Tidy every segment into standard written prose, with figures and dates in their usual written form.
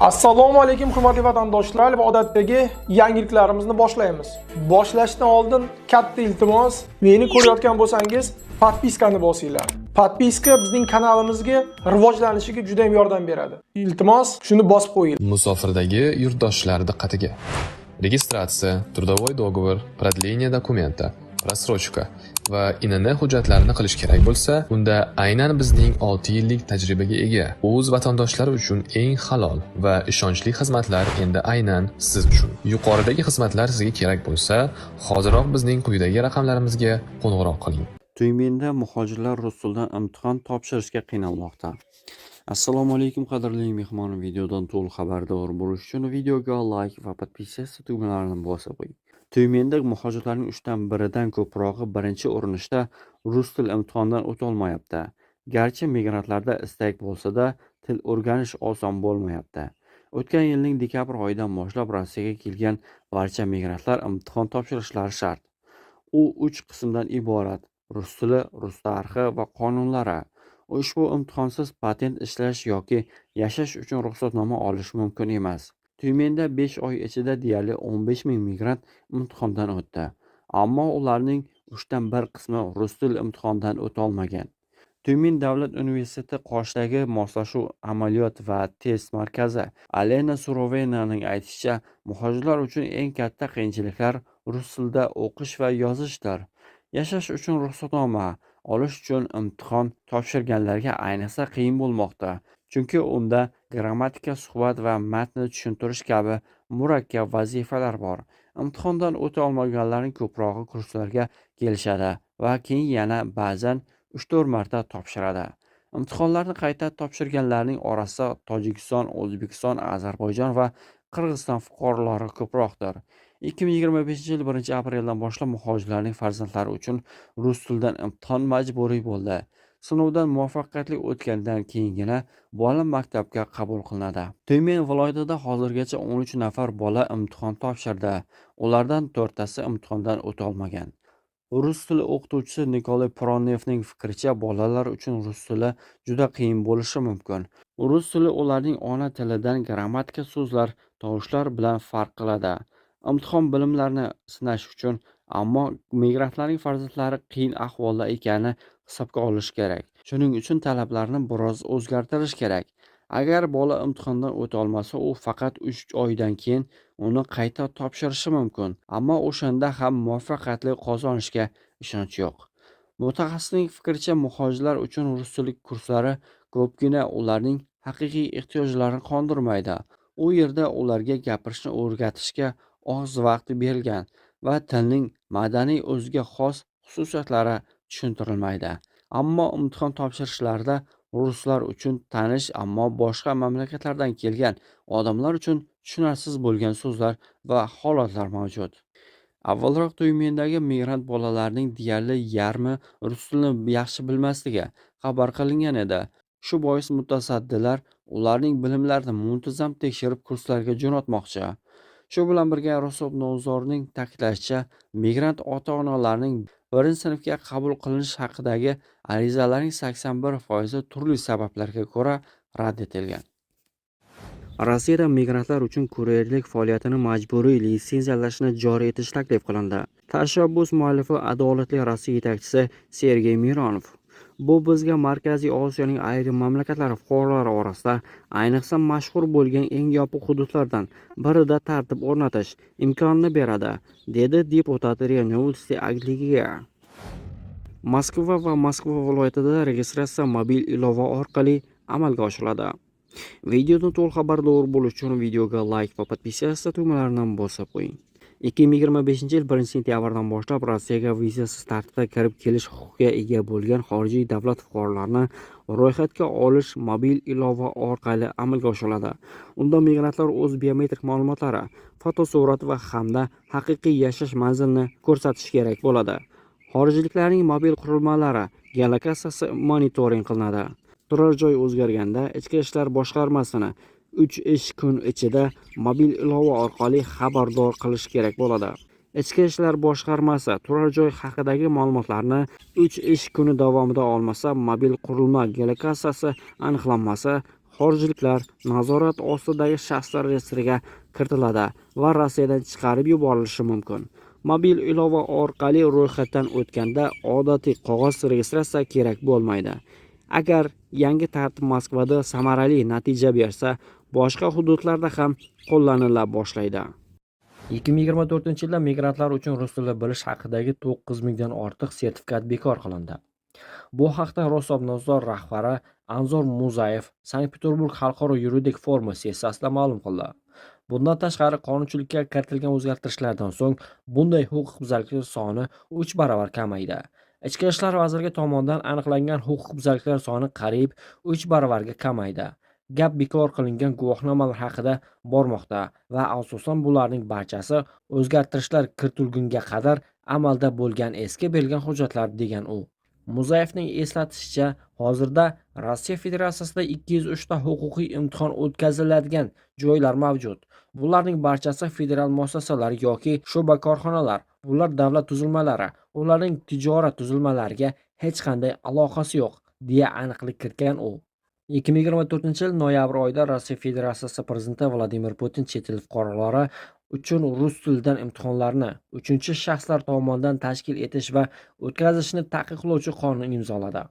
Assalomu alaykum, hurmatli vatandoshlar, va odatdagi yangiliklarimizni boshlaymiz. Boshlashdan oldin katta iltimos, meni ko'rayotgan bo'lsangiz, подписка ni bosinglar. Подписка bizning kanalimizga rivojlanishiga juda ham yordam beradi. Iltimos, shuni bosib qo'yinglar. Musofirdagi yurtdoshlar diqqatiga. Registratsiya, трудовой договор, продление документа, рассрочка va ИНН hujjatlarini qilish kerak bo'lsa, unda aynan bizning 6 yillik tajribaga ega o'z vatandoshlari uchun eng halol va ishonchli xizmatlar endi aynan siz uchun. Yuqoridagi xizmatlar sizga kerak bo'lsa, hoziroq bizning quyidagi raqamlarimizga qo'ng'iroq qiling. Tyumenda muhojirlar rus tilidan imtihon topshirishga qiynalmoqda. Assalomu alaykum, qadrli mehmon. Videodan to'liq xabardor bo'lish uchun videoga layk va подписаться tugmalarini bosib qo'ying. Tyumenda muhojirlarning uchdan biridan ko'prog'i birinchi urinishda rus tili imtihonidan o'tolmayapti. Garchi migrantlarda istak bo'lsa-da, til o'rganish oson bo'lmayapti. O'tgan yilning dekabr oyidan boshlab Rossiyaga kelgan barcha migrantlar imtihon topshirishlari shart. U uch qismdan iborat: rus tili, rus tarixi va qonunlari. Ushbu imtihonsiz patent, ishlash yoki yashash uchun ruxsatnoma olish mumkin emas. Tyumenda 5 oy ichida deyarli 15 ming migrant imtihondan o'tdi. Ammo ularning uchdan bir qismi rus tili imtihonidan o'tolmagan. Tyumen davlat universiteti qoshidagi moslashuv, amaliyot va test markazi Alena Surovenaning aytishicha, muhojirlar uchun eng katta qiyinchiliklar rus tilida o'qish va yozishdir. Yashash uchun ruxsatnoma olish uchun imtihon topshirganlarga ayniqsa qiyin bo'lmoqda, chunki unda grammatika, suhbat va matnni tushuntirish kabi murakkab vazifalar bor. Imtihondan o'ta olmaganlarning ko'prog'i kurslarga kelishadi va keyin yana ba'zan 3-4 marta topshiradi. Imtihonlarni qayta topshirganlarning orasida Tojikiston, O'zbekiston, Ozarbayjon va Qirg'iziston fuqarolari ko'proqdir. 2025-yil 1 apreldan boshlab muhojirlarning farzandlari uchun rus tilidan imtihon majburiy bo'ldi. Sinovdan muvaffaqiyatli o'tgandan keyingina bola maktabga qabul qilinadi. Tyumen viloyatida hozirgacha 13 nafar bola imtihon topshirdi. Ulardan to'rttasi imtihondan o'tolmagan. Rus tili o'qituvchisi Nikolay Pronevning fikricha, bolalar uchun rus tili juda qiyin bo'lishi mumkin. Rus tili ularning ona tilidan grammatika, so'zlar, tovushlar bilan farq qiladi. Imtihon bilimlarni sinash uchun, ammo migrantlarning farzandlari qiyin ahvolda ekanini hisobga olish kerak. Shuning uchun talablarni biroz o'zgartirish kerak. Agar bola imtihondan o'ta olmasa, u faqat 3 oydan keyin uni qayta topshirishi mumkin, ammo o'shanda ham muvaffaqiyatli qozonishga ishonch yo'q. Mutaxassisning fikricha, muhojirlar uchun rus tili kurslari ko'pgina ularning haqiqiy ehtiyojlarini qondirmaydi. U yerda ularga gapirishni o'rgatishga oz vaqt berilgan va tilning madaniy o'ziga xos xususiyatlari tushuntirilmaydi. Ammo imtihon topshirishlarda ruslar uchun tanish, ammo boshqa mamlakatlardan kelgan odamlar uchun tushunarsiz bo'lgan so'zlar va holatlar mavjud. Avvalroq Tyumendagi migrant bolalarning deyarli yarmi rus tilini yaxshi bilmasligi xabar qilingan edi. Shu bois mutasaddilar ularning bilimlarini muntazam tekshirib, kurslarga jo'natmoqchi. Shu bilan birga, Roskomnadzorning ta'kidlashicha, migrant ota-onalarning birinchi sinfga qabul qilinish haqidagi arizalarining 81 foizi turli sabablarga ko'ra rad etilgan. Rossiyada migrantlar uchun kuryerlik faoliyatini majburiy litsenziyalashni joriy etish taklif qilindi. Tashabbus muallifi Adolatli Rossiya yetakchisi Sergey Mironov. Bu bizga Markaziy Osiyoning ayrim mamlakatlari fuqarolari orasida ayniqsa mashhur bo'lgan eng yopiq hududlardan birida tartib o'rnatish imkonini beradi, dedi deputat RIA Novosti agentligiga. Moskva va Moskva viloyatida registratsiya mobil ilova orqali amalga oshiriladi. Videodan to'liq xabardor bo'lish uchun videoga layk va подписаться tugmalarini bosib qo'ying. 2025-yil 1 sentyabrdan boshlab Rossiyaga vizasiz tartibda kirib kelish huquqiga ega bo'lgan xorijiy davlat fuqarolarini ro'yxatga olish mobil ilova orqali amalga oshiriladi. Unda migrantlar o'z biometrik ma'lumotlari, fotosurat va hamda haqiqiy yashash manzilini ko'rsatishi kerak bo'ladi. Xorijliklarning mobil qurilmalari geolokatsiyasi monitoring qilinadi. Turar joy o'zgarganda Ichki ishlar boshqarmasini 3 ish kun ichida mobil ilova orqali xabardor qilish kerak bo'ladi. Ichki ishlar boshqarmasi turar joy haqidagi ma'lumotlarni 3 ish kuni davomida olmasa, mobil qurilma geolokatsiyasi aniqlanmasa, Xorijliklar nazorat ostidagi shaxslar reyestriga kiritiladi va Rossiyadan chiqarib yuborilishi mumkin. Mobil ilova orqali ro'yxatdan o'tganda odatiy qog'oz registratsiya kerak bo'lmaydi. Agar yangi tartib Moskvada samarali natija bersa, boshqa hududlarda ham qo'llanila boshlaydi. 2024-yilda migrantlar uchun rus tilini bilish haqidagi 9 mingdan ortiq sertifikat bekor qilindi. Bu haqda Rosobnadzor rahbari Anzor Muzayev Sankt-Peterburg xalqaro yuridik forumi sessiyasida ma'lum qildi. Bundan tashqari, qonunchilikka kiritilgan o'zgartirishlardan so'ng bunday huquqbuzarliklar soni 3 baravar kamaydi. Ichki ishlar vazirligi tomonidan aniqlangan huquqbuzarliklar soni qariyb 3 baravarga kamaydi. Gap bekor qilingan guvohnomalar haqida bormoqda va asosan bularning barchasi o'zgartirishlar kiritilgunga qadar amalda bo'lgan eski berilgan hujjatlar, degan u. Muzayevning eslatishicha, hozirda Rossiya Federatsiyasida 203 ta huquqiy imtihon o'tkaziladigan joylar mavjud. Bularning barchasi federal muassasalar yoki shu'ba korxonalar. Bular davlat tuzilmalari, ularning tijorat tuzilmalariga hech qanday aloqasi yo'q, deya aniqlik kiritgan u. 2024-yil noyabr oyida Rossiya Federatsiyasi prezidenti Vladimir Putin chet el fuqarolari uchun rus tilidan imtihonlarni uchinchi shaxslar tomonidan tashkil etish va o'tkazishni taqiqlovchi qonun imzoladi.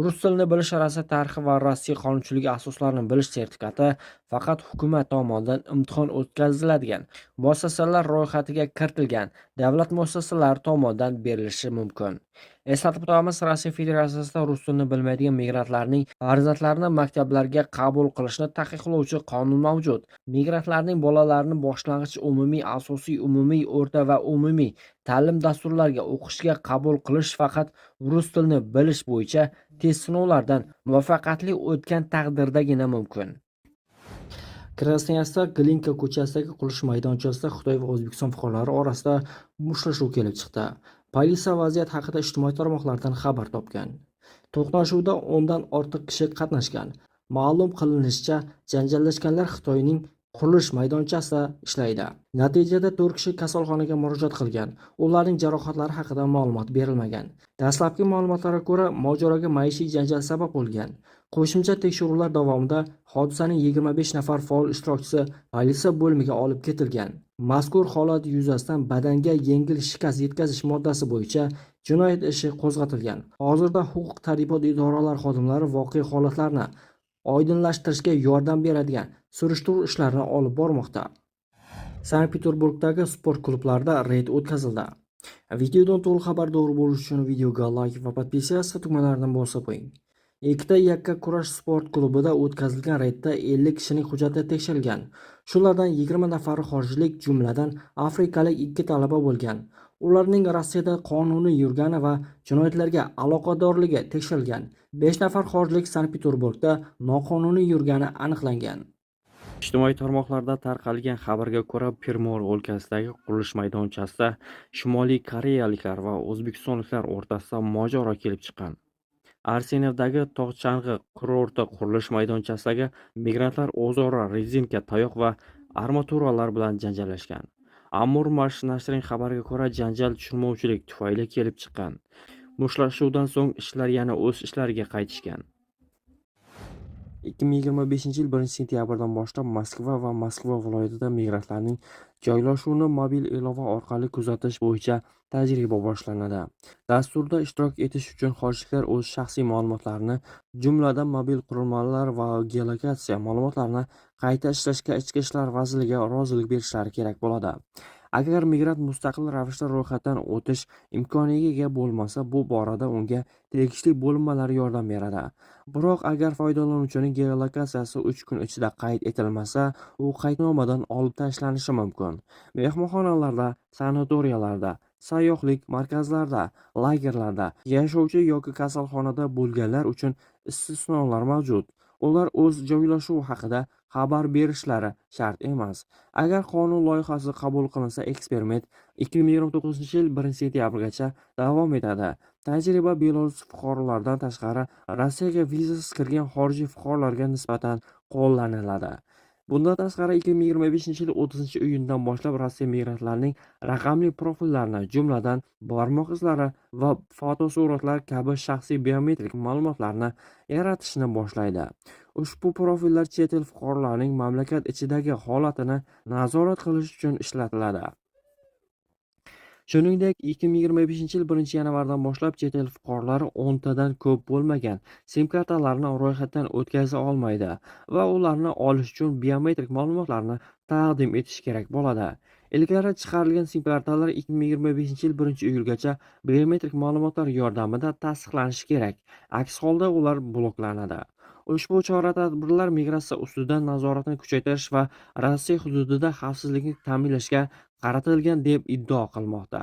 Rus tilini bilish, Rossiya tarixi va Rossiya qonunchiligi asoslarini bilish sertifikati faqat hukumat tomonidan imtihon o'tkaziladigan muassasalar ro'yxatiga kiritilgan davlat muassasalari tomonidan berilishi mumkin. Eslatib o'tamiz, Rossiya Federatsiyasida rus tilini bilmaydigan migrantlarning farzandlarini maktablarga qabul qilishni taqiqlovchi qonun mavjud. Migrantlarning bolalarini boshlang'ich umumiy, asosiy umumiy, o'rta va umumiy ta'lim dasturlariga o'qishga qabul qilish faqat rus tilini bilish bo'yicha test sinovlaridan muvaffaqiyatli o'tgan taqdirdagina mumkin. Krasnoyarskda Glinka ko'chasidagi qurilish maydonchasida Xitoy va O'zbekiston fuqarolari orasida mushtlashuv kelib chiqdi. Politsiya vaziyat haqida ijtimoiy tarmoqlardan xabar topgan. To'qnashuvda 10 dan ortiq kishi qatnashgan. Ma'lum qilinishicha, janjallashganlar Xitoyning qurilish maydonchasida ishlaydi. Natijada 4 kishi kasalxonaga murojaat qilgan. Ularning jarohatlari haqida ma'lumot berilmagan. Dastlabki ma'lumotlarga ko'ra, mojaroga maishiy janjal sabab bo'lgan. Qo'shimcha tekshiruvlar davomida hodisaning 25 nafar faol ishtirokchisi politsiya bo'limiga olib ketilgan. Mazkur holat yuzasidan badanga yengil shikast yetkazish moddasi bo'yicha jinoyat ishi qo'zg'atilgan. Hozirda huquq-tartibot idoralari xodimlari voqea holatlarini oydinlashtirishga yordam beradigan surishtiruv ishlarini olib bormoqda. Sankt-Peterburgdagi sport klublarida reyd o'tkazildi. Videodan to'liq xabardor bo'lish uchun videoga like va подписаться tugmalarini bosib qo'ying. Ikkita yakka kurash sport klubida o'tkazilgan reydda 50 kishining hujjati tekshirilgan. Shulardan 20 nafari xorijlik, jumladan afrikalik 2 talaba bo'lgan. Ularning Rossiyada qonuniy yurgani va jinoyatlarga aloqadorligi tekshirilgan. 5 nafar xorijlik Sankt-Peterburgda noqonuniy yurgani aniqlangan. Ijtimoiy tarmoqlarda tarqalgan xabarga ko'ra, Primor o'lkasidagi qurilish maydonchasida Shimoliy koreyaliklar va o'zbekistonliklar o'rtasida mojaro kelib chiqqan. Arsenevdagi tog'-chang'i kurorti qurilish maydonchasidagi migrantlar o'zaro rezinka tayoq va armaturalar bilan janjallashgan. Amur Mash nashrining xabariga ko'ra, janjal tushunmovchilik tufayli kelib chiqqan. Mushtlashuvdan so'ng ishchilar yana o'z ishlariga qaytishgan. 2025-yil 1-sentyabrdan boshlab Moskva va Moskva viloyatida migrantlarning joylashuvini mobil ilova orqali kuzatish bo'yicha tajriba boshlanadi. Dasturda ishtirok etish uchun xorijliklar o'z shaxsiy ma'lumotlarini, jumladan mobil qurilmalar va geolokatsiya ma'lumotlarini qayta ishlashga Ichki ishlar vazirligiga rozilik berishlari kerak bo'ladi. Agar migrant mustaqil ravishda ro'yxatdan o'tish imkoniga ega bo'lmasa, bu borada unga tegishli bo'linmalar yordam beradi. Biroq agar foydalanuvchining geolokatsiyasi 3 kun ichida qayd etilmasa, u qaydnomadan olib tashlanishi mumkin. Mehmonxonalarda, sanatoriyalarda, sayyohlik markazlarida, lagerlarda yashovchi yoki kasalxonada bo'lganlar uchun istisnolar mavjud. Ular o'z joylashuvi haqida xabar berishlari shart emas. Agar qonun loyihasi qabul qilinsa, eksperiment 2029-yil 1-sentyabrgacha davom etadi. Tajriba Belarus fuqarolaridan tashqari Rossiyaga vizasiz kirgan xorijiy fuqarolarga nisbatan qo'llaniladi. Bundan tashqari, 2025-yil 30-iyundan boshlab Rossiya migrantlarining raqamli profillarini, jumladan, barmoq izlari va fotosuratlar kabi shaxsiy biometrik ma'lumotlarni yaratishni boshlaydi. Ushbu profillar chet el fuqarolarining mamlakat ichidagi holatini nazorat qilish uchun ishlatiladi. Shuningdek, 2025-yil 1-yanvardan boshlab chet el fuqarolari 10 tadan ko'p bo'lmagan SIM kartalarni ro'yxatdan o'tkaza olmaydi va ularni olish uchun biometrik ma'lumotlarni taqdim etish kerak bo'ladi. Ilgari chiqarilgan SIM kartalar 2025-yil 1-iyulgacha biometrik ma'lumotlar yordamida tasdiqlanishi kerak, aks holda ular bloklanadi. Ushbu chora-tadbirlar migratsiya ustidan nazoratni kuchaytirish va Rossiya hududida xavfsizlikni ta'minlashga qaratilgan deb iddao qilmoqda.